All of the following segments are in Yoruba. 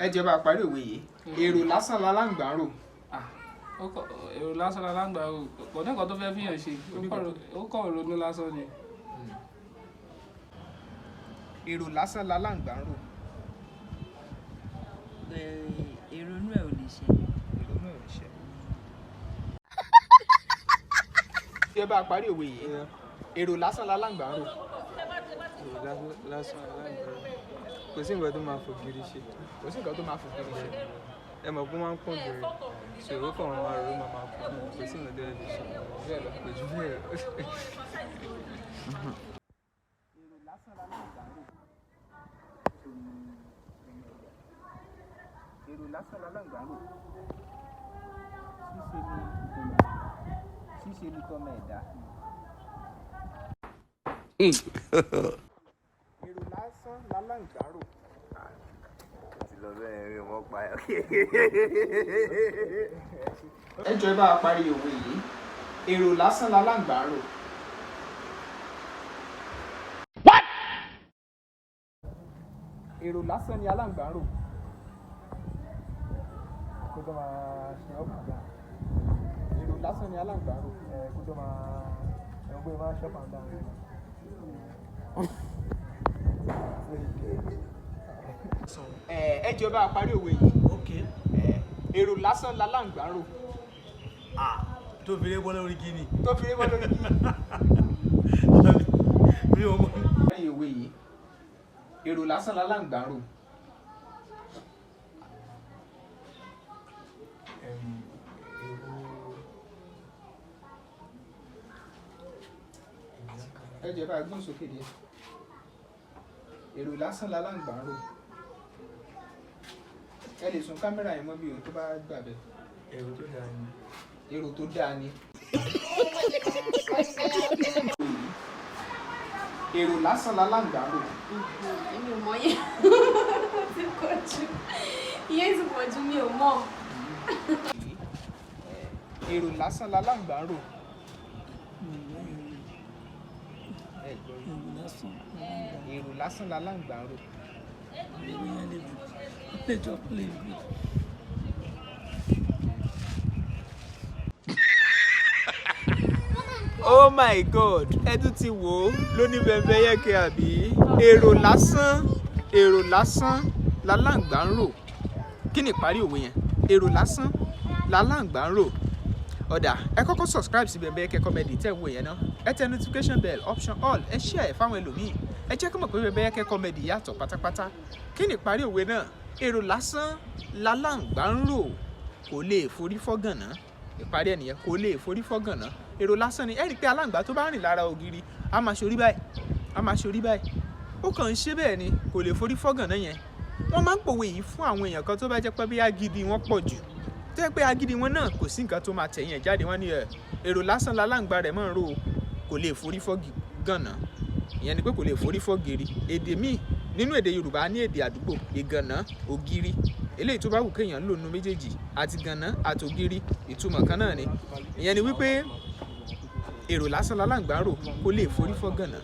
Ẹ jẹ́ bá a parí òwe yìí. Èrò lásán laláǹgbá ń rò. Ah, èrò lásán laláǹgbá rò. Kò ní nǹkan tó fẹ́ fìyàn ṣe. Ó kọ̀ ronú lásán ni. Èrò lásán laláǹgbá ń rò. Èrò inú ẹ̀ ò lè ṣe. Èrò náà ò lè ṣẹ. Ẹ bá a parí òwe yìí. Èrò lásán laláǹgbá ń rò. Èrò lásán aláǹgbá, kò sí nǹkan tó máa fògiri ṣe. Kò sí nǹkan tó máa fògiri ṣe. Ẹ mọ̀ pé ó máa ń pọ̀n gìrì, ṣòro kàn máa rò ó, máa pọ̀n. Kò sí nǹkan tó lè fi ṣe. Bẹ́ẹ̀ lọ. Kò jù bẹ́ẹ̀ lọ. Èrò lásán laláǹgbá ń rò. Èrò lásán laláǹgbá ń rò. Ṣíṣe ni tọmọ ẹ̀dá. Èrò lásán laláǹgbá rò. Ti lọ bẹ́ẹ̀ rí wọn pa ẹ̀. Ẹ jọ̀ọ́, ẹ bá a parí òwe yìí. Èrò lásán laláǹgbá rò. Èrò lásán ni aláǹgbá ń rò. Kó tó máa ṣe up and down. Èrò lásán ni aláǹgbá ń rò. Ẹ kó tó máa ẹ gbé máa ṣe up and down. Ẹ jọ̀ọ́, bá a parí òwe yìí. Ok. Èrò lásán laláǹgbá ń rò. Ah, tó fi lé bọ́ lórí kíni? Tó fi rí wọ́n lórí kí. Mi ò mọ̀. Parí òwe yìí. Èrò lásán laláǹgbá ń rò. Èrò Ẹ jọ̀ọ́, bá a gbóhùn sókè díẹ̀. Èrò lásán laláǹgbá ń rò. Ẹ lè sún kámẹ́rà yẹn mọ́ bí o tó bá gbà bẹ́ẹ̀. Èrò tó dáa ni. Èrò tó dáa ni. Èrò lásán laláǹgbá ń rò. Èmi ò mọ̀ yẹn, ó ti pọ̀ jù, ìyẹn ti pọ̀ jù, mi ò mọ̀. Èrò lásán laláǹgbá ń rò. Ẹ gbọ́ yìí. Èrò lásán. Èrò lásán laláǹgbá ń rò. Èrò yẹn lè jù lè jọ lè jù. Oh my God, ẹ tún ti wò ó lóní bẹ̀bẹ̀ yẹ́kẹ́ àbí? Èrò lásán, èrò lásán laláǹgbá ń rò. Kí ni ìparí òwe yẹn? Èrò lásán laláǹgbá ń rò. Ọ̀dà, ẹ kọ́kọ́ subscribe sí Bẹ̀bẹ̀ Comedy tẹ̀ ń wò yẹn náà. Ẹ tẹ notification bell option all, ẹ share ẹ̀ fáwọn ẹlòmíì. Ẹ jẹ́ kó mọ̀ pé Bẹ̀bẹ̀ Comedy yàtọ̀ pátápátá. Kí ni ìparí òwe náà? Èrò lásán laláǹgbá ń rò, kò lè forí fọ́ gànà. Ìparí ẹ̀ nìyẹn, kò lè forí fọ́ gànà. Èrò lásán ni. Ẹ rí i pé aláǹgbá tó bá rìn lára ògiri, a máa ṣorí báyìí, a máa ṣorí báyìí. Ó kàn ń ṣe bẹ́ẹ̀ ni, kò lè forí fọ́ gànà yẹn. Wọ́n máa ń pòwe yìí fún àwọn èèyàn kan tó bá jẹ́ pé bí agídí wọn pọ̀ jù, tó jẹ́ pé agídí wọn náà kò sí nǹkan tó máa tẹ̀yìn ẹ̀ jáde. Wọ́n ní ẹ̀ èrò lásán laláǹgbá rẹ̀ máa ń rò ó, kò lè forí fọ́ gànà. Ìyẹn ni pé kò lè forí fọ́ gìrì. Èdè míì nínú èdè Yorùbá ní èdè àdúgbò, ìgànná, ògiri, eléyìí tó bá wù kéèyàn lò nínú méjèèjì, àti gànná àti ògiri, ìtumọ̀ kan náà ni. Ìyẹn ni wípé èrò lásán laláǹgbá rò, kó lè forí fọ́ gànà.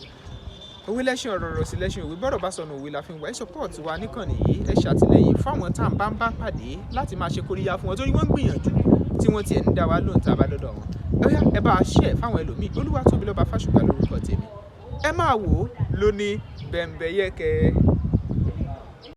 Òwe lẹ́ṣin ọ̀rọ̀, ọ̀rọ̀ sí lẹ́ṣin òwe. Bọ́rọ̀ bá sọnù, òwe la fi ń wá. Ẹ support wa níkànnì yìí, ẹ ṣàtìlẹ́yìn fáwọn tá à ń bá pàdé láti máa ṣe kóríyá fún wọn, torí wọ́n ń gbìyànjú tí wọ́n tiẹ̀ ń dá wa lóhùn tá a bá dọ́dọ̀ wọn. Ó yá, ẹ bá a share fáwọn ẹlòmíì. Olúwatóbilọ́ba Fásùgbà lórúkọ tèmi. Ẹ máa wò ó lóní Bẹ̀m̀bẹ̀yẹkẹ.